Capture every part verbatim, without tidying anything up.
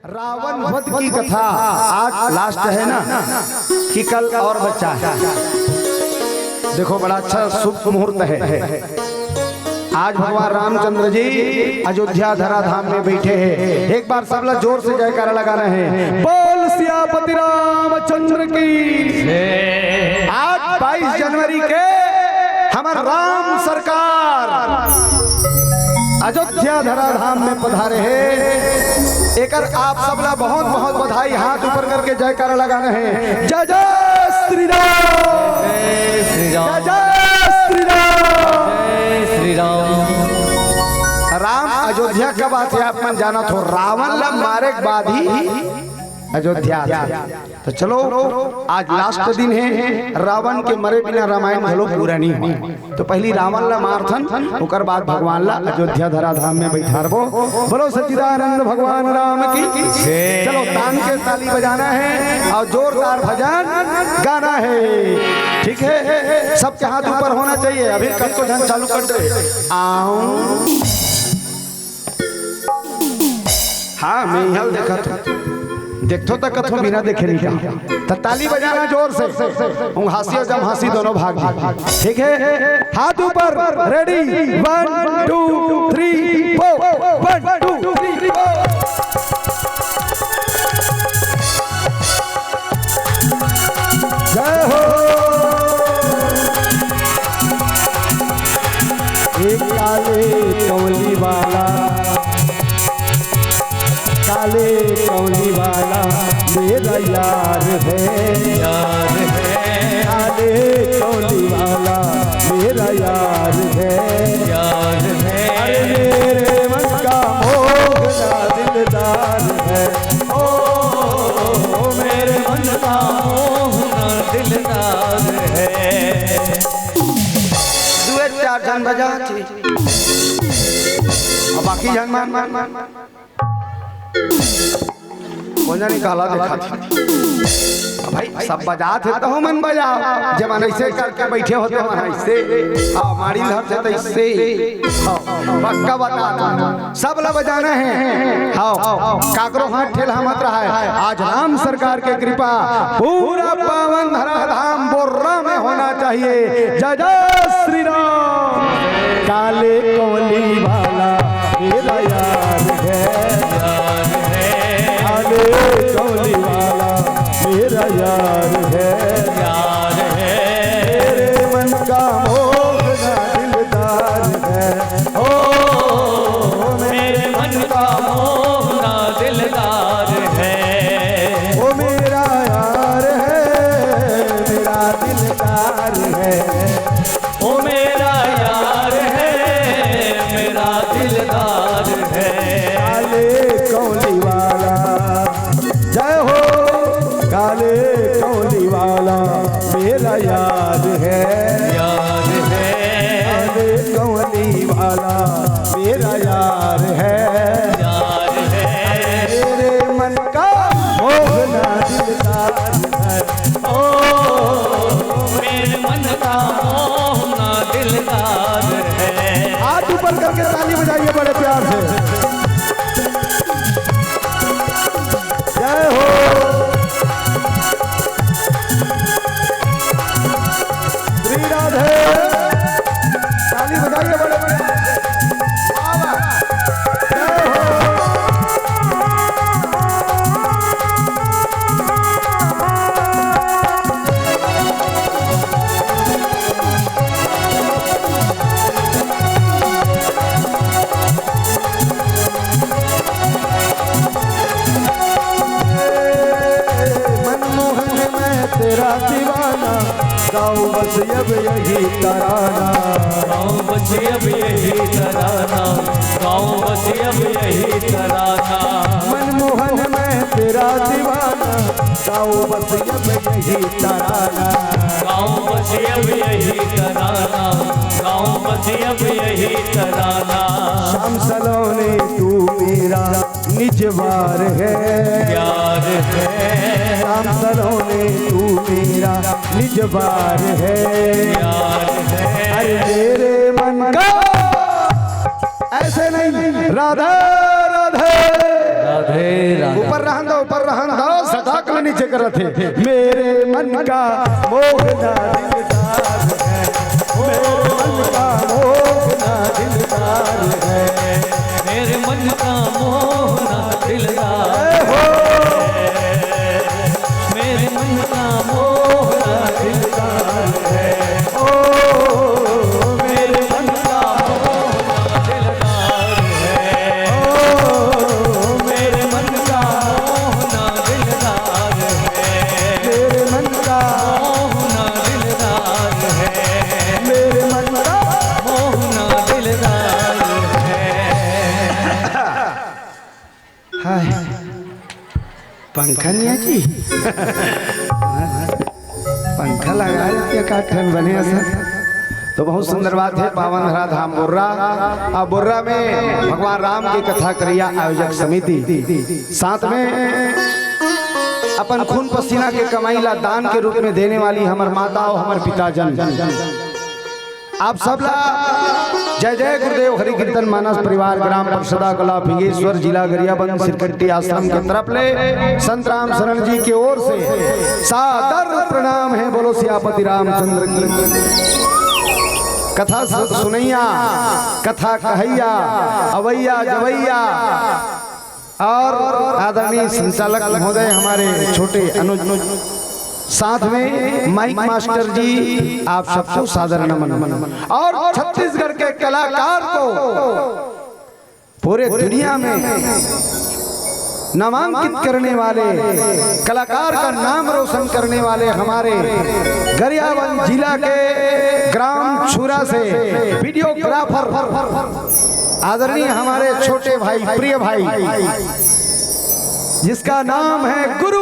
रावण वध की कथा आज लास्ट है ना, कि कल और बचा है। देखो, बड़ा अच्छा शुभ मुहूर्त है। आज भगवान रामचंद्र जी अयोध्या धरा धाम में बैठे हैं। एक बार सब लोग जोर से जयकारा लगाना है। बोल सियापति रामचंद्र की। आज बाईस जनवरी के हमार राम सरकार अयोध्या धरा धाम में पधारे हैं। एकर आप सबला बहुत बहुत बधाई। हाथ ऊपर करके जयकारा लगाना है। जय जय श्री राम। जय श्री राम। जय जय श्री राम। जय श्री राम। राम अयोध्या कब आथे आप मन जानत हो? रावण ला मारे के बाद ही अयोध्या आथे। तो चलो, आज लास्ट दिन है, रावण के मरे बिना रामायण घलो पूरा नहीं हुआ। तो पहली रावण ला मारथन, ओकर बाद भगवान ला अयोध्या धरा धाम में बैठारबो। बोलो सच्चिदानंद भगवान राम की। चलो, तान के ताली बजाना है और जोरदार भजन गाना है। ठीक है, सबके हाथ ऊपर होना चाहिए। अभी कतको झन चालू कर दे। आऊं। हाँ, मैं इहाँ देखत हूँ। देखथो त कथो, बिना देखे नहीं का। त ताली बजाना जोर से। उंघासी और जम्हासी दोनों भाग जी। ठीक है, हाथ ऊपर, ready, one, two, three, four, one, two, three, four। जय हो। एक काले कौली वाला, काले कौली वाला मेरा यार है। यार है। काले कौली वाला मेरा यार है। यार है। अरे मेरे मन का मोहना दिलदार है। ओ, मेरे मन का मोहना दिलदार है। दुए चार झन बजा थी। अब बाकी झन मन, मन, मन, मन। कोन जानी काला देखा थी। अब भाई, सब बजात हे, तहू मन बजाओ। जब मन ऐसे करके बैठे होते, मन ऐसे। हाँ, माड़ी धर से तो इससे। हाँ, पक्का बता दो। सब ला बजाना है। हाँ, काकरो हाथ ठेलहा मत रहा है। आज राम सरकार के कृपा, पूरा पावन धरा धाम बोर्रा में होना चाहिए। जय जय श्री राम। काले कौली वाला मेरा यार है। काले कौली वाला मेरा यार है। यार है। मेरे मन का मोहना दिलदार है। ओ, मेरे मन का मोहना दिलदार है। ओ मेरा यार है, मेरा दिलदार है। ओ मेरा यार है, मेरा दिलदार है। काले कौली वाला, जय हो। काले कौली वाला मेरा यार है। यार है। काले कौली वाला मेरा यार है। यार है। मेरे मन का मोहना दिलदार है। ओ, मेरे मन का मोहना दिलदार है। हाथ ऊपर करके ताली बजाइए बड़े प्यार से। जय हो। श्री राधे। ताली बजाइए बड़े प्यार से। वाह, वाह। जय हो। मनमोहन मैं तेरा दीवाना, गाओ बस अब यही तराना। गाओ बस अब यही तराना, गाओ बस अब यही तराना। मनमोहन मैं तेरा दीवाना, गाओ बस अब यही तराना। गाओ बस अब यही तराना, गाओ बस अब यही तराना। श्याम सलोने तू मेरा निजवार है। यार है। श्याम सलोने तू मेरा निजवार है। यार है। अरे मेरे मन का ऐसे नहीं। राधे राधे। राधे राधे। ऊपर नीचे करत हे। मेरे मन का मोहना दिलदार है, मेरे मन का मोहना दिलदार है, मेरे मन का मोहना दिलदार है, मेरे मन का मोहना दिलदार है, ओ मेरे मन का मोहना दिलदार है, ओ मेरे मन का मोहना दिलदार है, मेरे मन का मोहना दिलदार है, मेरे मन का मोहना दिलदार है। हाय, पंखा नहीं है जी। पंखा लगा लेते का ठंड बने असर। तो बहुत सुंदर बात है, पावन धरा धाम बोर्रा। अब बोर्रा में भगवान राम की कथा करिया आयोजक समिति, साथ में अपन खून पसीना के कमाई ला दान के रूप में देने वाली हमर माता और हमर पिताजन, आप सब ला जय जय गुरुदेव हरि कीर्तन मानस परिवार, ग्राम परसदा कला, फिंगेश्वर, जिला गरियाबंद, सिरकट्टी आश्रम के तरफ ले संत राम शरण जी के ओर से सादर प्रणाम है। बोलो सियापति रामचंद्र की। कथा सु-, सुनैया, कथा कहैया, अवैया जवैया और आदरणीय संचालक महोदय, हमारे छोटे अनुज, साथ में माइक मास्टर जी, आप सबको सादर नमन। और छत्तीसगढ़ के कलाकार को पूरे दुनिया में नामांकित करने वाले, कलाकार का नाम रोशन करने वाले हमारे गरियाबंद जिला के ग्राम छुरा से वीडियोग्राफर आदरणीय हमारे छोटे भाई, प्रिय भाई, जिसका नाम है गुरु।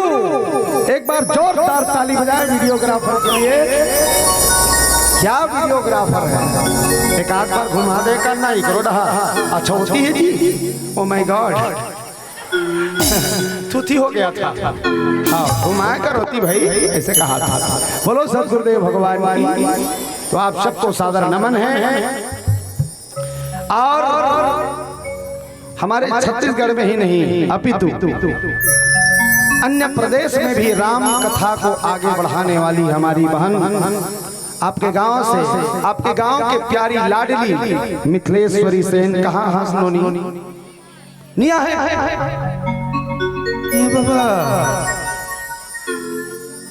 एक बार जोरदार ताली बजाएं वीडियोग्राफर के लिए। क्या वीडियोग्राफर है, एक आध बार घुमा दे करना ही करो डहा। अच्छा होती है जी। ओ माय गॉड, थूथी हो गया था। हाँ, घुमाया कर होती भाई, ऐसे कहा था। बोलो सतगुरुदेव भगवान की। तो आप सबको सादर नमन है। और हमारे छत्तीसगढ़ में ही नहीं, अपितु अन्य प्रदेश में भी राम कथा को आगे बढ़ाने वाली हमारी बहन, आपके गांव से, आपके गांव के प्यारी लाडली मिथिलेश्वरी सेन, कहाँ हंस नोनी? निया है। ए बाबा,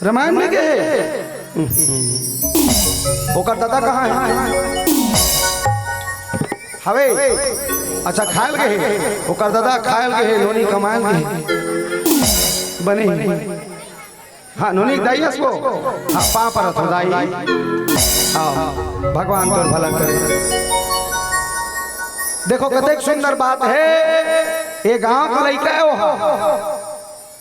रामायण में गए? ओकर दादा कहाँ है? हवे। अच्छा, खायल गए। ओकर दादा खायल गए, नोनी कमायल गए। बने। हाँ, नोनी दाई हस वो। हाँ, पाँव परत हो दाई। हाँ, भगवान तोर भला करे। देखो, कतेक सुंदर बात है। ये गांव का लइका है वो।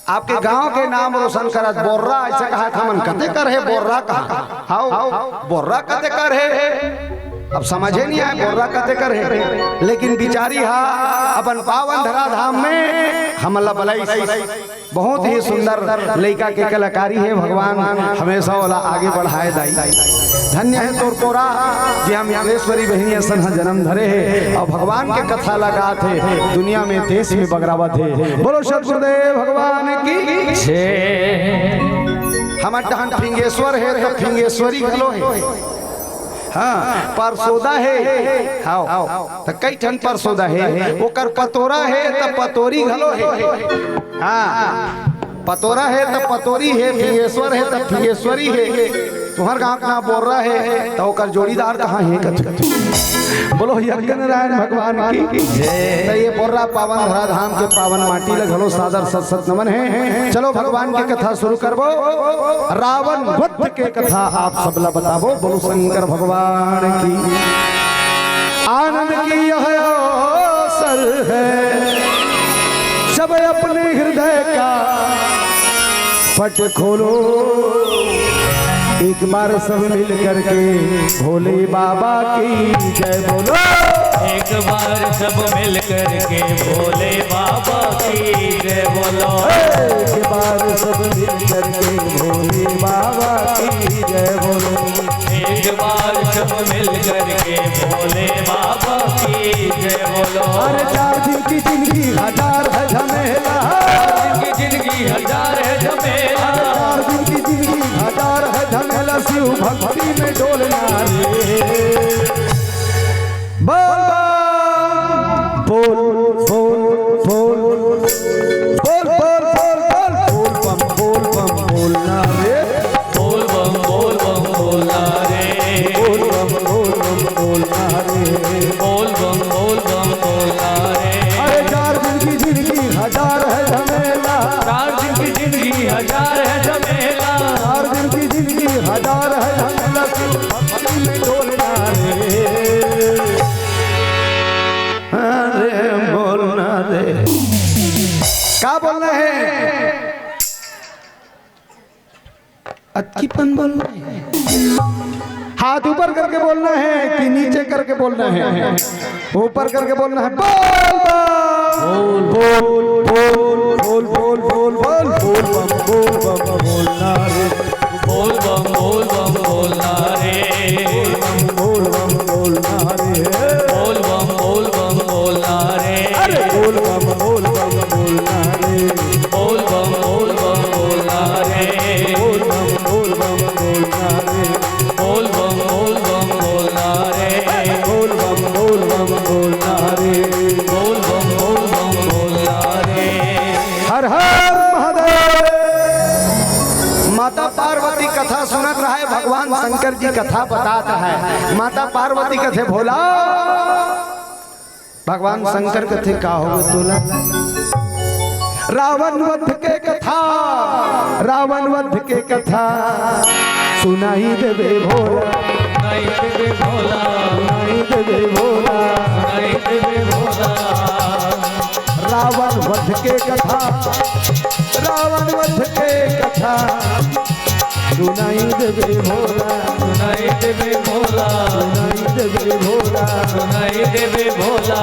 आपके गांव के नाम रोशन करत, बोर्रा ऐसे कहा था मन, कते कर है बोर्रा कहा? हाउ, बोर्रा कते कर है? अब समझे नहीं आए बोर्रा कते कर है, लेकिन बिचारी हा अपन पावन धरा धाम में हमला बलाई। बहुत ही सुंदर लइका के कलाकारी है, भगवान हमेशा ओला आगे बढ़ाए दाई। धन्य है तोर पोरा, जे हम मिथिलेश्वरी बहिनी असन ह जन्म धरे हे और भगवान के कथा लगात हे, दुनिया में देश में बगरावत हे। बोलो सतगुरुदेव भगवान की। छे। हमर डहन फिंगेश्वर हे तो फिंगेश्वरी घलो हे। हाँ, परसोदा हे। हाँ, त कई ठन परसोदा हे, ओकर पतोरा हे त पतोरी घलो हे। हाँ, पतोरा हे त पतोरी हे, फिंगेश्वर हे त फिंगेश्वरी हे। तुहर गांव के नाम बोर्रा हे त ओकर जोड़ीदार कहाँ हे कथे? बोलो यज्ञ नारायण भगवान की। जय। त ये बोर्रा पावन धरा धाम के पावन माटी ल घलो सादर सत सत नमन हे। चलो भगवान के कथा शुरू करबो। रावण वध के कथा आप सबला बताबो। बोलो शंकर भगवान की। आनंद की यह अवसर है, सब अपने हृदय का पट खोलो। एक बार सब मिल करके भोले बाबा की जय बोलो। एक बार सब मिल करके भोले बाबा की जय बोलो। एक बार सब मिल करके भोले बाबा की जय बोलो। एक बार सब मिल करके भोले बाबा की जय बोलो। अरे चार दिन की जिंदगी, हजार है झमेला। चार दिन की जिंदगी, हजार है झमेला। शिव भक्ति में डोलना रे। बोल बम, बोल, बोल, बोल, बोल, बोल, बोल, बोल, बोल बम, बोल बम, बोलना रे। बोल बम, बोल बम, बोलना रे। बोल बम, बोल बम, बोलना रे। बोल बम, बोल बम, बोलना रे। अरे चार दिन की जिंदगी, हजार है झमेला। चार दिन की जिंदगी, हजार है झमेला। चार दिन की जिंदगी, हजार है झमेला। भक्ति में डोलना रे। अरे बोलना रे। का बोलना है? अतकीपन बोलना है। हाथ ऊपर करके बोलना है कि नीचे करके बोलना है? ऊपर करके बोलना है। बोल बम। बोल, बोल, बोल, बोल, बोल, बोल, बोल, बोल बम, बोल बम, बोलना रे। बोल बम, बोल बम, बोलना रे। बोल बम, बोल बम, बोलना रे। बोल बम, बोल बम, बोलना रे। अरे बोल बम, बोल बम, बोलना रे। बोल बम, बोल बम, बोलना रे। बोल बम, बोल बम, बोलना रे। बोल बम, बोल बम, बोलना रे। बोल बम, बोल बम, बोलना रे। बोल बम, बोल बम, बोलना रे। हर हर महादेव। माता पार्वती कथा सुनत रहे, भगवान शंकर जी कथा बतात रहे। माता पार्वती कथे, "भोला।" भगवान शंकर कथे, "का होगे तोला?" "रावण वध के कथा, रावण वध के कथा सुनाई देबे भोला।" सुनाई देबे भोला। सुनाई देबे भोला। सुनाई देबे भोला। रावण वध के कथा, रावण वध के कथा सुनाई देबे भोला। सुनाई देबे भोला। सुनाई देबे भोला। सुनाई देबे भोला।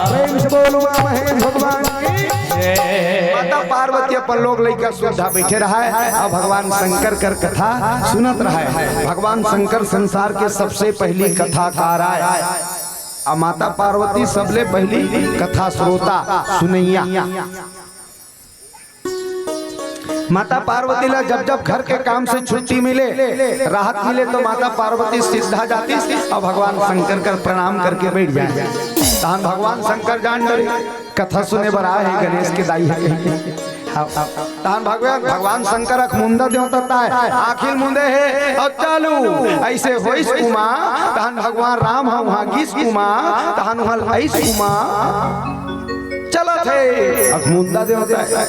प्रेम से बोलो माँ महेश भगवान की। जय। माता पार्वती अपन लोग लइका सुधा बैठे रहा है, अब भगवान शंकर कर कथा सुनत रहा है। भगवान शंकर संसार के सबसे पहली कथाकार आय, अब माता पार्वती सबले पहली कथा श्रोता, सुनैया। माता पार्वती ला जब जब घर के काम से छुट्टी मिले, राहत मिले, तो माता पार्वती सीधा जाती और भगवान शंकर कर प्रणाम करके बैठ जाए। तहन भगवान शंकर जान डरे, कथा सुने बर आए हे गणेश के दाई हे कहिके। तहन भगवान, भगवान शंकर अखमुंदा देवता ताय, आँखी ल मुंदे हे और चालू ऐसे होइस उमा। तहन भगवान राम ह उहाँ गिस उमा, तहन उहाँ आइस उमा। चलत हे अखमुंदा देवता।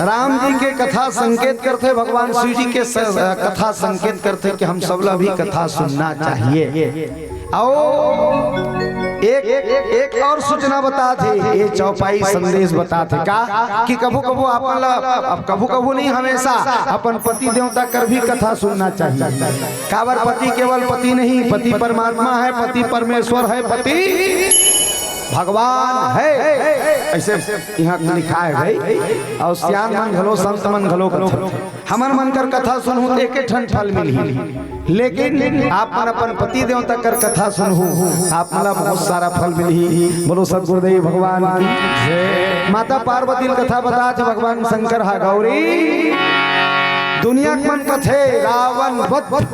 राम जी के कथा संकेत करथे, भगवान शिव जी के स-, कथा संकेत करथे कि हम सब ला भी कथा सुनना चाहिए। अउ एक, एक, एक और सूचना बतात हे, ये चौपाई संदेश बतात हे का कि कभू कभू अपन ला, अब कभू कभू नहीं, हमेशा अपन पति देवता कर भी कथा सुनना चाहिए। काबर पति केवल पति नहीं, पति परमात्मा है, पति परमेश्वर है, पति भगवान है। ऐसे यहाँ लिखा है भाई। और सियान मन घलो, संत मन घलो कथे, हमर मन कर कथा सुनहू त एके ठन फल मिलही, लेकिन आप मन अपन पति देवता कर कथा सुनहू, आप मन ला बहुत सारा फल मिलही। बोलो सतगुरुदेव भगवान की जय। माता पार्वती ल कथा बतात हे भगवान शंकर हा, गौरी, दुनिया के मन कथे रावण वध,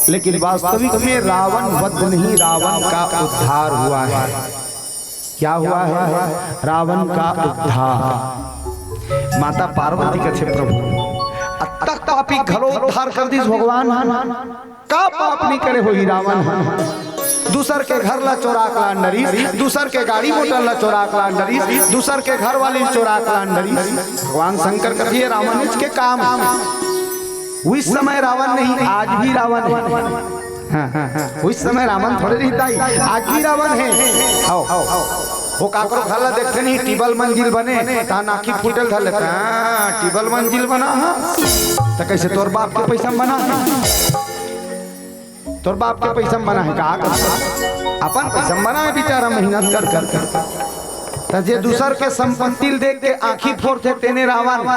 लेकिन वास्तविक में रावण वध नहीं, रावण का उद्धार हुआ है। क्या हुआ है? रावण का उद्धार। माता पार्वती कथे, "प्रभु, अतक पापी घलो उद्धार कर दिस भगवान, का पाप नहीं करे होही रावण ह? दूसर के घर ला चोरा के लान डरिस, दूसर के गाड़ी मोटर ला चोरा के लान डरिस, दूसर के घर वाली चोरा के लान डरिस।" भगवान शंकर कथे, "रावण के काम।" उस समय रावण नहीं, आज भी रावण है। हाँ, हाँ, हाँ। उस समय रावण थोड़े रहिस दाई, आज भी रावण है। आओ, आओ, आओ। वो काकरो घर ला देखथे नहीं, टिबल मंजिल बने, तहन आँखी फूटे ल धर लेथे, हाँ, टिबल मंजिल बना, हाँ। त कइसे तोर बाप के पैसा म बना हे? तोर बाप के पैसा म बना हे का? अपन पैसा म बना हे बेचारा, मेहनत कर, कर, कर, कर। त जे दूसर के संपत्ति ल देख के आँखी फोरथे, तेने रावण।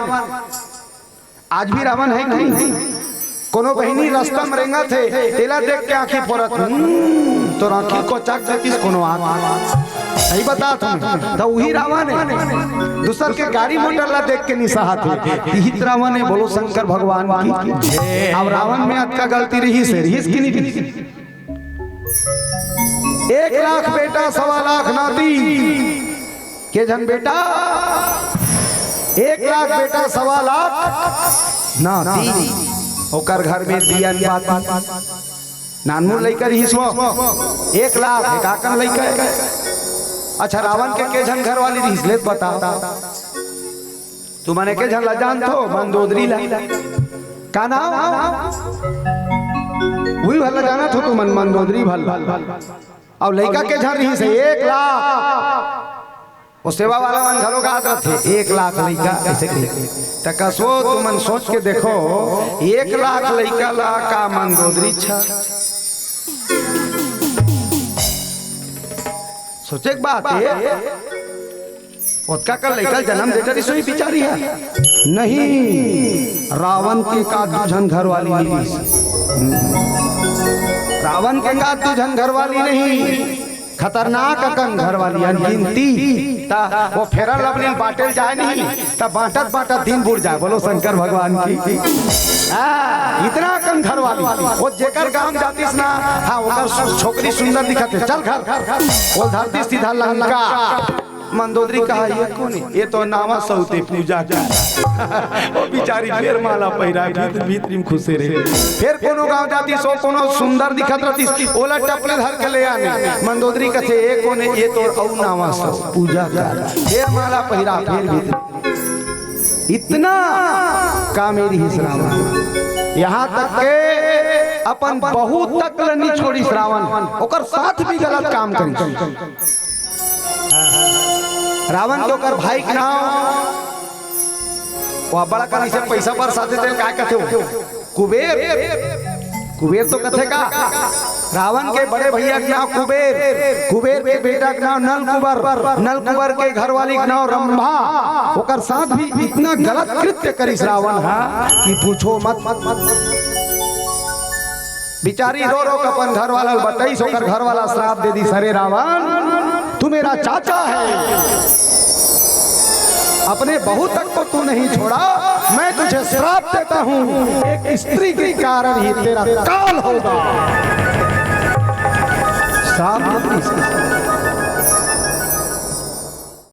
आज भी रावण है कि नहीं? कोनो बहिनी रास्ता म रेंगत हे, तेला देख के आँखी फोरत, "हम्म, तोर आँखी कोचक देतिस कोनो आँख।" सही बतात हूँ। त उही रावण हे, दूसर के गाड़ी मोटर ला देख के निसाहत हे। इही त रावण हे, बोलो शंकर भगवान की। अब रावण में अतका गलती रहिस हे, रहिस कि नहीं रहिस? एक लाख बेटा, सवा लाख नाती। के झन बेटा? एक लाख बेटा, सवा लाख नाती। ओकर घर में दियन बाती। नानमुन लइका रहिस वो। एक लाख, एकाकन लइका हे। अच्छा, रावण के के झन घरवाली रहिस, ले त बता। तुमन एके झन ला जानथो, मंदोदरी ला। का नाम? उही भर ला जानथो तुमन, मंदोदरी भर ला। अउ लइका के झन रहिस हे, एक लाख। वो सेवा वाला मन घलो गात रथे, एक लाख लइका, ऐसे कही। त कसो तुमन सोच के देखो, एक लाख लइका ला का मंदोदरी अच्छा? सोचे के बात हे, ओतका का लइका जन्म दे डरिस होही बिचारी ह। नहीं, रावण के का दू झन घरवाली नहीं रहिस। रावण के का दू झन घरवाली नहीं, खतरनाक अकन घरवाली अनगिनती। त वो फेरन लवली बांटे ल जाय नहीं, त बांटत बांटत दिन बुड़ जाय। बोलो शंकर भगवान की। हाँ, इतना अकन घरवाली। वो जेकर गांव जातिस ना, हाँ, ओकर छोकरी सुंदर दिखत हे, चल घर। वो धरती सीधा लंका। मंदोदरी कहा, "ये कोन हे?" "ये तो नावा सौते पूजा का।" वो बिचारी फेर माला पहिरा, भीत-, भीतरी में खुसे रहे। फेर कोनो गांव जातिस, ओ कोनो सुंदर दिखत रहिस, ओला टपले धर के ले आने। मंदोदरी कथे, "ये कोन हे?" "ये तो अउ नावा सौ पूजा का।" फेर माला पहिरा, फेर भीतरी। इतना कामेरी रहिस रावण, यहाँ तक के अपन बहू तक ल नी छोड़िस रावण, ओकर साथ भी गलत काम करिस। रावण के ओकर भाई के नाव, वो बड़ा कन से पैसा बरसाथे तेला काय कथे वो? कुबेर। कुबेर तो कथे का? रावण के बड़े भैया के नाव कुबेर, कुबेर के बेटा के नाव नलकुबर, नलकुबर के घरवाली के नाव रंभा। ओकर साथ भी इतना गलत कृत्य करिस रावण हा कि पूछो मत। बिचारी रो रो के अपन घर वाला ल बताइस, ओकर घर वाला श्राप दे दिस, "अरे रावण, तू मेरा चाचा है, अपने बहू तक को तू नहीं छोड़ा, मैं तुझे श्राप देता हूँ, एक स्त्री के कारण ही तेरा काल होगा।" श्राप दे दिस।